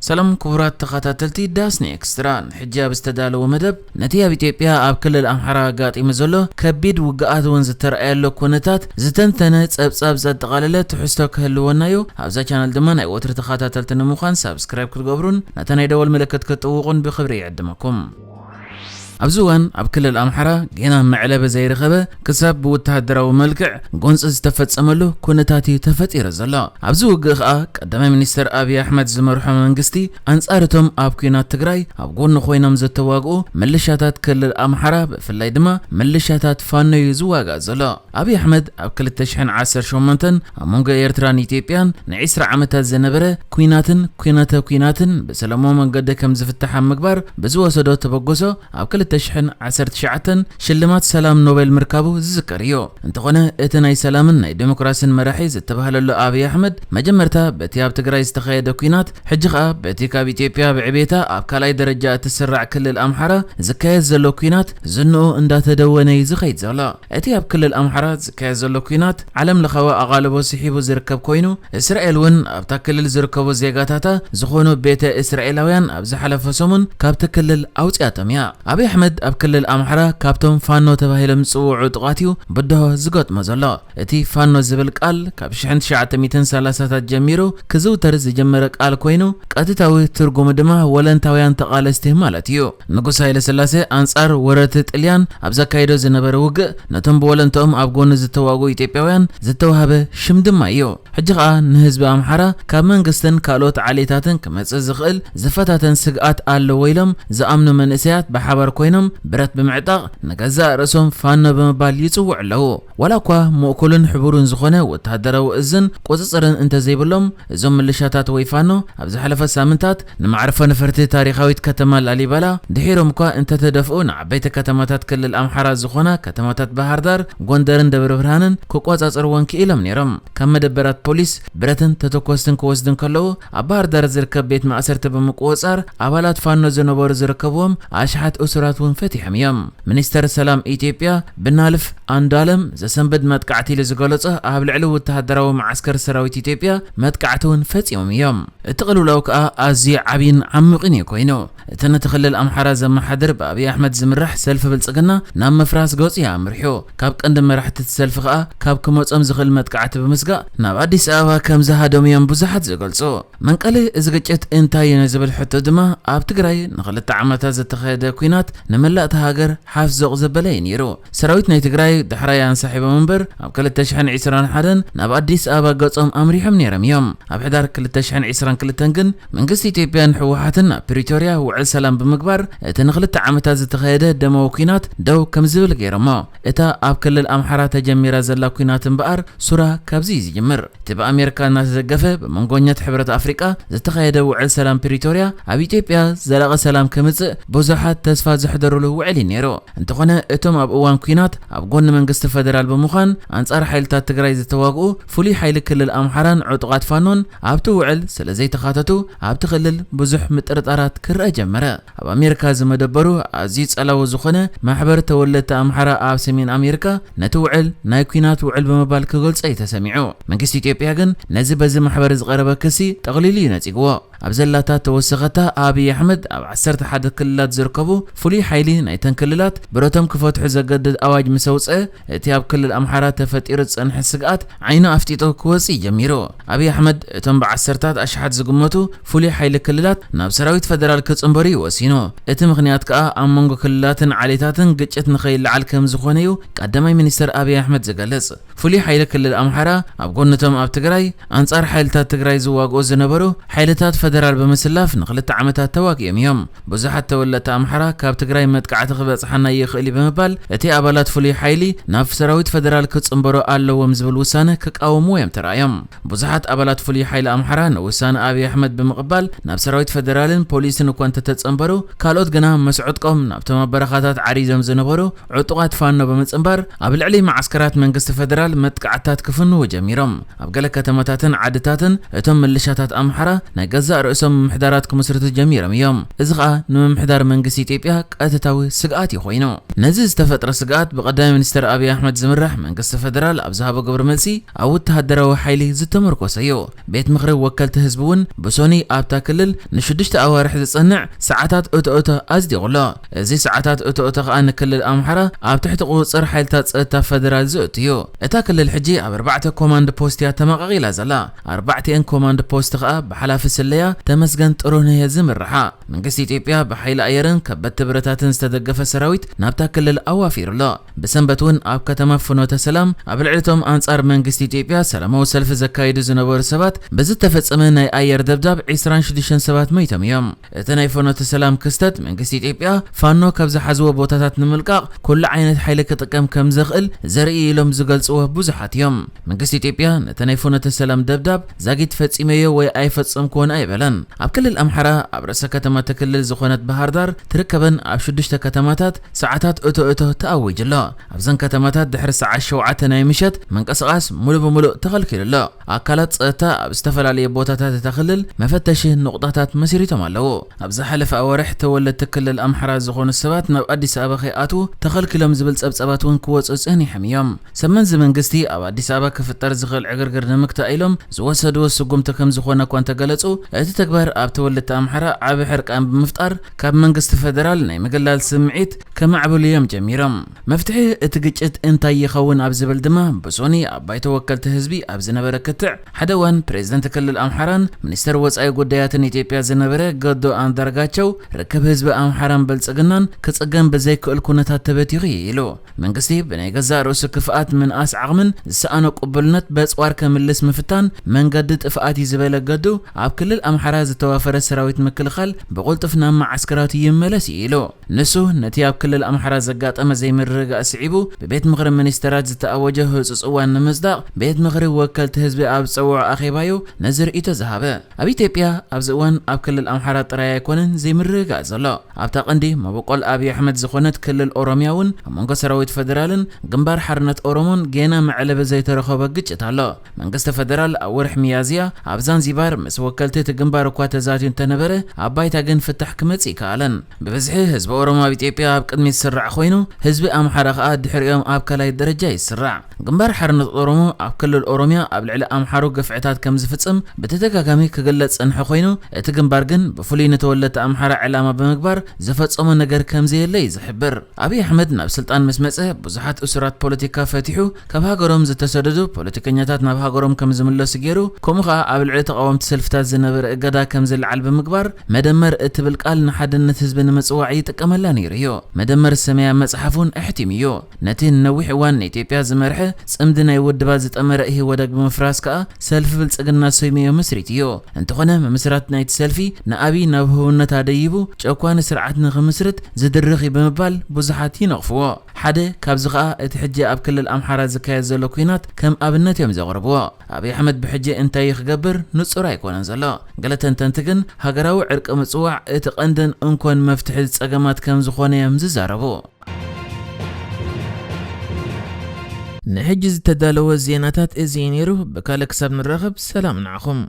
ሰላም ክቡራት ተኸታተልቲ ዳስኒ ኤክስትራ፣ ንሕጂ ኣብ ዝተዳለወ መደብ ነቲ ኣብ ኢትዮጵያ ኣብ ክልል ኣምሓራ ኣጋጢሙ ዘሎ ከቢድ ውግኣት እውን ዝተረኣየሎ ኩነታት ዝተንተነ ጸብጻብ ዘጠቓለለ ትሕዝቶ ክህልወና እዩ። ኣብዛ ቻነል ድማ ናይ ወትሪ ተኸታተልቲ ንምዃን ሳብስክራይብ ክትገብሩን ነታ ናይ ደወል ምልክት ክትጥውቑን ብኽብሪ ይዕድመኩም። ኣብዚ እዋን ኣብ ክልል ኣምሓራ ጌና መዕለቢ ዘይረኸበ ክሳብ ብወተሃደራዊ መልክዕ ጎንፂ ዝተፈጸመሉ ኩነታት እዩ ተፈጢሩ ዘሎ። ኣብዚ ውግእ ከኣ ቀዳማይ ሚኒስትር ኣብይ ኣሕመድ ዝመርሖ መንግስቲ ኣንጻር እቶም ኣብ ኲናት ትግራይ ኣብ ጎኒ ኮይኖም ዝተዋግኡ ምልሻታት ክልል ኣምሓራ፣ ብፍላይ ድማ ምልሻታት ፋኖ እዩ ዝዋጋእ ዘሎ። ኣብይ ኣሕመድ ኣብ ክልተ ሽሕን ዓሰርተ ሸሞንተን ኣብ መንጎ ኤርትራን ኢትዮጵያን ንዒስራ ዓመታት ዝነበረ ኲናትን ኲናተ ኲናትን ብሰላማዊ መንገዲ ከም ዝፍታሕ ኣብ ምግባር ብዝወሰዶ ተበግሶ፣ ኣብ ክልተ ሽሕን ዓሰርተ ትሽዓተን ሽልማት ሰላም ኖቤል ምርካቡ ዝዝከር እዩ። እንተኾነ፣ እቲ ናይ ሰላምን ናይ ዴሞክራሲን መራሒ ዝተባህለሉ ኣብይ ኣሕመድ፣ መጀመርታ በቲ ኣብ ትግራይ ዝተኻየደ ኲናት፣ ሕጂ ኸኣ በቲ ካብ ኢትዮጵያ ብዕቤታ ኣብ ካልኣይ ደረጃ እትስራዕ ክልል ኣምሓራ ዝካየድ ዘሎ ኲናት ዝንኡ እንዳተደወነ እዩ ዝኸይድ ዘሎ። እቲ ኣብ ክልል ኣምሓራ ዝካየድ ዘሎ ኲናት ዓለም ለኻዊ ኣቓልቦ ስሒቡ ዝርከብ ኮይኑ፣ እስራኤል እውን ኣብታ ክልል ዝርከቡ ዜጋታታ ዝኾኑ ቤተ እስራኤላውያን ኣብ ዝሓለፈ ሰሙን ካብቲ ክልል ኣውፂኣቶም እያ። ኣብይ ኣሕመድ ኣብ ክልል ኣምሓራ ካብቶም ፋኖ ተባሂሎም ዝፅውዑ ዕጡቓት እዩ ብድሆ ዝገጥሞ ዘሎ። እቲ ፋኖ ዝብል ቃል ካብ ሽሕን ትሽዓተ ሚእትን ሰላሳታት ጀሚሩ ክዝውተር ዝጀመረ ቃል ኮይኑ፣ ቀጥታዊ ትርጉሙ ድማ ወለንታውያን ተቓለስቲ ማለት እዩ። ንጉስ ሃይለ ስላሴ ኣንጻር ወረርቲ ጥልያን ኣብ ዘካየዶ ዝነበረ ውግእ፣ ነቶም ብወለንትኦም ኣብ ጎኑ ዝተዋግኡ ኢትዮጵያውያን ዝተዋህበ ሽም ድማ እዩ። ሕጂ ኸኣ ንህዝቢ ኣምሓራ ካብ መንግስትን ካልኦት ዓሌታትን ክመጽእ ዝኽእል ዝፈታተን ስግኣት ኣለዎ ኢሎም ዝኣምኑ መንእሰያት ብሓባር ኮይኖም ብረት ብምዕጣቕ ንገዛእ ርእሶም ፋኖ ብምባል ይጽውዑ ኣለዉ። ዋላ እኳ ምእኩልን ሕቡርን ዝኾነ ወተሃደራዊ እዝን ቁጽጽርን እንተዘይብሎም፣ እዞም ምልሻታት ወይ ፋኖ ኣብ ዝሓለፈ ሳምንታት ንማዕርፎ ነፈርቲ ታሪኻዊት ከተማ ላሊበላ ድሒሮም እኳ እንተተደፍኡ፣ ንዓበይቲ ከተማታት ክልል ኣምሓራ ዝኾና ከተማታት ባህር ዳር፣ ጎንደርን ደብረ ብርሃንን ክቆጻጸርወን ክኢሎም ነይሮም። ካብ መደበራት ፖሊስ ብረትን ተተኮስትን ክወስዱ እንከለዉ፣ ኣብ ባህር ዳር ዝርከብ ቤት ማእሰርቲ ብምቁጽጻር ኣባላት ፋኖ ዝነበሩ ዝርከብዎም ኣሽሓት እሱራት እውን ፈቲሖም እዮም። ሚኒስተር ሰላም ኢትዮጵያ ብናልፍ ኣንዱዓለም ዘሰንብድ መጥቃዕቲ ኢሉ ዝገለጾ ኣብ ልዕሊ ወተሃደራዊ መዓስከር ሰራዊት ኢትዮጵያ መጥቃዕቲ እውን ፈጺሞም እዮም። እቲ ቅልውላው ከኣ ኣዝዩ ዓብይን ዓሚቑን እዩ ኮይኑ። እቲ ነቲ ክልል ኣምሓራ ዘመሓድር ብኣብይ ኣሕመድ ዝምራሕ ሰልፊ ብልጽግና ናብ ምፍራስ ገጹ እዩ ኣምሪሑ። ካብ ቀንዲ መራሕቲ እቲ ሰልፊ ከኣ ካብ ክመጾም ዝኽእል መጥቃዕቲ ብምስጋእ ናብ ኣዲስ ኣበባ ከም ዝሃደሙ እዮም ብዙሓት ዝገልጹ። መንቀሊ እዚ ግጭት እንታይ እዩ ንዝብል ሕቶ ድማ፣ ኣብ ትግራይ ንኽልተ ዓመታት ዝተኻየደ ኲናት ንመላእታ ሃገር ሓፍ ዞቕ ዘበለ እዩ ነይሩ። ሰራዊት ናይ ትግራይ ዳሕራይ ኣንሳሒቦም እምበር፣ ኣብ ክልተ ሽሕን ዕስራን ሓደን ናብ ኣዲስ ኣበባ ገጾም ኣምሪሖም ነይሮም እዮም። ኣብ ሕዳር ክልተ ሽሕን ዕስራን ክልተን ግን መንግስቲ ኢትዮጵያን ህወሓትን ኣብ ፕሪቶርያ ውዕል ሰላም ብምግባር፣ እቲ ንኽልተ ዓመታት ዝተኻየደ ደማዊ ኲናት ደው ከም ዝብል ገይሮሞ። እታ ኣብ ክልል ኣምሓራ ተጀሚራ ዘላ ኲናት እምበኣር ሱራ ካብዚ እዩ ዝጅምር። እቲ ብኣሜሪካ እናተደገፈ ብመንጎኛት ሕብረት ኣፍሪቃ ዝተኻየደ ውዕል ሰላም ፕሪቶርያ ኣብ ኢትዮጵያ ዘላቒ ሰላም ከምጽእ ብዙሓት ተስፋ ዘሕደሩሉ ውዕል እዩ ነይሩ። እንተኾነ እቶም ኣብ እዋን ኲናት ኣብ ጎኒ መንግስቲ ፈደራል ብምዃን ኣንጻር ሓይልታት ትግራይ ዝተዋግኡ ፍሉይ ሓይሊ ክልል ኣምሓራን ዕጡቓት ፋኖን ኣብቲ ውዕል ስለ ዘይተኻተቱ ኣብቲ ክልል ብዙሕ ምጥርጣራት ክረአ ጀመረ። ኣብ ኣሜሪካ ዝመደበሩ ኣዝዩ ጸላዊ ዝኾነ ማሕበር ተወለድቲ ኣምሓራ ኣብ ሰሜን ኣሜሪካ ነቲ ውዕል ናይ ኲናት ውዕል ብምባል ክገልጾ እዩ ተሰሚዑ። መንግስቲ ኢትዮጵያ ግን ነዚ በዚ ማሕበር ዝቐረበ ክሲ ጠቕሊሉ እዩ ነጺግዎ። ኣብ ዘላታ ተወሰኸታ ኣብይ ኣሕመድ ኣብ ዓሰርተ ሓደ ክልላት ዝርከቡ ፍሉይ ሓይሊ ናይተን ክልላት ብረቶም ክፈትሑ ዘገድድ ኣዋጅ ምስ ኣውጽአ፣ እቲ ኣብ ክልል ኣምሓራ ተፈጢሩ ዝጸንሐ ስግኣት ዓይኑ ኣፍጢጡ ክወጽእ ጀሚሩ። ኣብይ ኣሕመድ እቶም ብዓሰርታት ኣሽሓት ዝግመቱ ፍሉይ ሓይሊ ክልላት ናብ ሰራዊት ፈደራል ክጽንበሩ እዩ ወሲኑ። እቲ ምኽንያት ከኣ ኣብ መንጎ ክልላትን ዓሌታትን ግጭት ንኸይለዓል ከም ዝኾነ እዩ ቀዳማይ ሚኒስትር ኣብይ ኣሕመድ ዝገልጽ። ፍሉይ ሓይሊ ክልል ኣምሓራ ኣብ ጎንቶም ኣብ ትግራይ ኣንጻር ሓይልታት ትግራይ ዝዋግኡ ዝነበሩ ሓይልታት ፈደራል ብምስላፍ ንኽልተ ዓመታት ተዋጊኦም እዮም። ብዙሓት ተወለድቲ ኣምሓራ ካብ ትግራይ መጥቃዕቲ ክበጽሓና ይኽእል እዩ ብምባል እቲ ኣባላት ፍሉይ ሓይሊ ናብ ሰራዊት ፈደራል ክጽንበሩ ኣለዎም ዝብል ውሳነ ክቃወምዎ እዮም ተራእዮም። ብዙሓት ኣባላት ፍሉይ ሓይሊ ኣምሓራ ንውሳነ ኣብይ ኣሕመድ ብምቕባል ናብ ሰራዊት ፈደራልን ፖሊስን እኳ እንተተጸንበሩ፣ ካልኦት ግና ምስ ዕጥቆም ናብቶም ኣብ በረኻታት ዓሪዞም ዝነበሩ ዕጡቓት ፋኖ ብምጽንባር ኣብ ልዕሊ መዓስከራት መንግስቲ ፈደራል መጥቃዕታት ክፍንዉ ጀሚሮም። ኣብ ገለ ከተማታትን ዓድታትን እቶም ምልሻታት ኣምሓራ ናይ ገዛ ገዛእ ርእሶም ምምሕዳራት ክምስርቱ ጀሚሮም እዮም። እዚ ኸኣ ንምምሕዳር መንግስቲ ኢትዮጵያ ቀጥታዊ ስግኣት እዩ ኮይኑ። ነዚ ዝተፈጥረ ስግኣት ብቀዳማይ ሚኒስትር ኣብይ ኣሕመድ ዝምራሕ መንግስቲ ፌደራል ኣብ ዝሃቦ ግብረ መልሲ ኣብ ወተሃደራዊ ሓይሊ ዝተመርኮሰ እዩ። ቤት ምኽሪ ወከልቲ ህዝቢ እውን ብሶኒ ኣብታ ክልል ንሽዱሽተ ኣዋርሕ ዝጸንዕ ሰዓታት እቶ እቶ ኣጽዲቑ ኣሎ። እዚ ሰዓታት እቶ እቶ ኸኣ ንክልል ኣምሓራ ኣብ ትሕቲ ቁጽጽር ሓይልታት ጸጥታ ፌደራል ዝእቱ እዩ። እታ ክልል ሕጂ ኣብ ኣርባዕተ ኮማንድ ፖስት እያ ተመቓቒላ ዘላ። ኣርባዕቲኤን ኮማንድ ፖስት ኸኣ ብሓላፊ ስለያ ተመስገን ጥሩነህ እየ ዝምርሓ። መንግስቲ ኢትዮጵያ ብሓይሊ ኣየርን ከበድቲ ብረታትን ዝተደገፈ ሰራዊት ናብታ ክልል ኣዋፊሩ ኣሎ። ብሰንበት እውን ኣብ ከተማ ፍኖተ ሰላም ኣብ ልዕሊ እቶም ኣንጻር መንግስቲ ኢትዮጵያ ሰላማዊ ሰልፊ ዘካይዱ ዝነበሩ ሰባት ብዝተፈጸመ ናይ ኣየር ደብዳብ ዕስራን ሽዱሽተን ሰባት መይቶም እዮም። እቲ ናይ ፍኖተ ሰላም ክስተት መንግስቲ ኢትዮጵያ ፋኖ ካብ ዝሓዝዎ ቦታታት ንምልቃቕ ኩሉ ዓይነት ሓይሊ ክጥቀም ከም ዘኽእል ዘርኢ ኢሎም ዝገልጽዎ ብዙሓት እዮም። መንግስቲ ኢትዮጵያ ነቲ ናይ ፍኖተ ሰላም ደብዳብ ዛጊት ፈጺመዮ ወይ ኣይፈጸምኩዎን ኣይበለን። ኣብ ክልል ኣምሓራ ኣብ ርእሰ ከተማ እቲ ክልል ዝኾነት ባህር ዳር ትርከበን ኣብ ሽዱሽተ ከተማታት ሰዓታት እቶ እቶ ተኣዊጁ ኣሎ። ኣብዘን ከተማታት ድሕሪ ሰዓት ሸውዓተ ናይ ምሸት ምንቅስቓስ ሙሉእ ብሙሉእ ተኸልኪሉ ኣሎ። ኣካላት ጸጥታ ኣብ ዝተፈላለየ ቦታታት እታ ክልል መፈተሺ ንቑጣታት መስሪቶም ኣለዉ። ኣብ ዝሓለፈ ኣዋርሕ ተወለድቲ ክልል ኣምሓራ ዝኾኑ ሰባት ናብ ኣዲስ ኣበባ ከይኣትዉ ተኸልኪሎም ዝብል ጸብጻባት እውን ክወጹ ጸኒሖም እዮም። ሰብ መንዚ መንግስቲ ኣብ ኣዲስ ኣበባ ክፍጠር ዝኽእል ዕግርግር ንምግታእ ኢሎም ዝወሰድዎ ስጉምቲ ከም ዝኾነ እኳ እንተገለጹ፣ እቲ ተግባር ኣብ ተወለድቲ ኣምሓራ ዓቢ ሕርቃን ብምፍጣር ካብ መንግስቲ ፌደራል ናይ ምግላል ስምዒት ከማዕብሉ እዮም ጀሚሮም። መፍትሒ እቲ ግጭት እንታይ ይኸውን ኣብ ዝብል ድማ ብሶኒ ኣብ ባይቶ ወከልቲ ህዝቢ ኣብ ዝነበረ ክትዕ ሓደ እዋን ፕሬዝደንት ክልል ኣምሓራን ሚኒስተር ወጻኢ ጉዳያትን ኢትዮጵያ ዝነበረ ገዱ ኣንዳርጋቸው ርክብ ህዝቢ ኣምሓራን ብልጽግናን ክጽገም ብዘይክእል ኩነታት ተበቲኹ እዩ ኢሉ። መንግስቲ ብናይ ገዛእ ርእሱ ክፍኣት ምንኣስ ዓቕምን ዝሰኣኖ ቅቡልነት በጽዋር ከምልስ ምፍታን መንገዲ ጥፍኣት እዩ ዝበለ ገዱ፣ ኣብ ክልል ኣምሓራ ዝተዋፈረ ሰራዊት ምክልኻል ብቕልጡፍ ናብ መዓስከራቱ ይመለስ እዩ ኢሉ። ንሱ ነቲ ኣብ ክልል ኣምሓራ ዘጋጠመ ዘይምርግጋእ ስዒቡ ብቤት ምኽሪ ሚኒስተራት ዝተኣወጀ ህጹጽ እዋን ንምጽዳቕ ቤት ምኽሪ ወከልቲ ህዝቢ ኣብ ዝጸውዖ ኣኼባዩ ነዚ ርእይቶ ዝሃበ። ኣብ ኢትዮጵያ ኣብዚ እዋን ኣብ ክልል ኣምሓራ ጥራይ ኣይኮነን ዘይምርግጋእ ዘሎ። ኣብታ ቀንዲ መበቆል ኣብይ ኣሕመድ ዝኾነት ክልል ኦሮምያ እውን ኣብ መንጎ ሰራዊት ፌደራልን ግንባር ሓርነት ኦሮሞን ጌና መዕለቢ ዘይተረኸቦ ግጭት ኣሎ። መንግስቲ ፌደራል ኣብ ወርሒ ሚያዝያ ኣብ ዛንዚባር ምስ ወከልቲ እቲ ግንባር እኳ ተዛትዩ እንተነበረ፣ ኣብ ባይታ ግን ፍታሕ ክመጽእ ይከኣለን። ብብዝሒ ህዝቢ ኦሮሞ ኣብ ኢትዮጵያ ኣብ ቅድሚት ዝስራዕ ኮይኑ፣ ህዝቢ ኣምሓራ ከኣ ድሕሪኦም ኣብ ካልኣይ ደረጃ ይስራዕ። ግንባር ሓርነት ኦሮሞ ኣብ ክልል ኦሮምያ ኣብ ልዕሊ ኣምሓሩ ግፍዕታት ከም ዝፍጽም ብተደጋጋሚ ክግለጽ ጸንሐ ኮይኑ፣ እቲ ግንባር ግን ብፍሉይ ንተወለድቲ ኣምሓራ ዕላማ ብምግባር ዝፈጸሞ ነገር ከም ዘየለ እዩ ዝሕብር። ኣብይ ኣሕመድ ናብ ስልጣን ምስ መጸ ብዙሓት እሱራት ፖለቲካ ፈቲሑ፣ ካብ ሃገሮም ዝተሰደዱ ፖለቲከኛታት ናብ ሃገሮም ከም ዝምለሱ ገይሩ፣ ከምኡ ኸኣ ኣብ ልዕሊ ተቓወምቲ ሰልፍታት ዝነበረ እገዳ ከም ዝለዓል ብምግባር፣ መደመር እትብል ቃል ንሓድነት ህዝቢ ንምጽዋዕ ይጥቀመላ ነይሩ እዩ። መደመር ሰማያዊ መጽሓፍ እውን ኣሕቲሙ እዩ። ነቲ ንነዊሕ እዋን ንኢትዮጵያ ዝመርሐ ጽምዲ ናይ ውድባት ዝጠመረ ኢህወደግ ብምፍራስ ከኣ ሰልፊ ብልጽግና ሰይሙዮ መስሪቱ እዩ። እንተኾነ ምምስራት ናይቲ ሰልፊ ንኣብይ ናብ ህውነት ኣደይቡ ጨኳኒ ስርዓት ንኽምስርት ዝድርኽ እዩ ብምባል ብዙሓት ይነቕፍዎ። ሓደ ካብዚ ኸኣ እቲ ሕጂ ኣብ ክልል ኣምሓራ ዝካየድ ዘሎ ኲናት ከም ኣብነት እዮም ዘቕርብዎ። ኣብይ ኣሕመድ ብሕጂ እንታይ እዩ ክገብር ንጹር ኣይኮነን ዘሎ። ገለ ተንተንቲ ግን ሃገራዊ ዕርቂ ምጽዋዕ እቲ ቀንድን እንኮን መፍትሒ ጸገማት ከም ዝኾነ እዮም ዝዛረቡ። ንሕጂ ዝተዳለወ ዜናታት እዚ እዩ ነይሩ። ብካልእ ክሳብ ንራኸብ ሰላም ንዓኹም።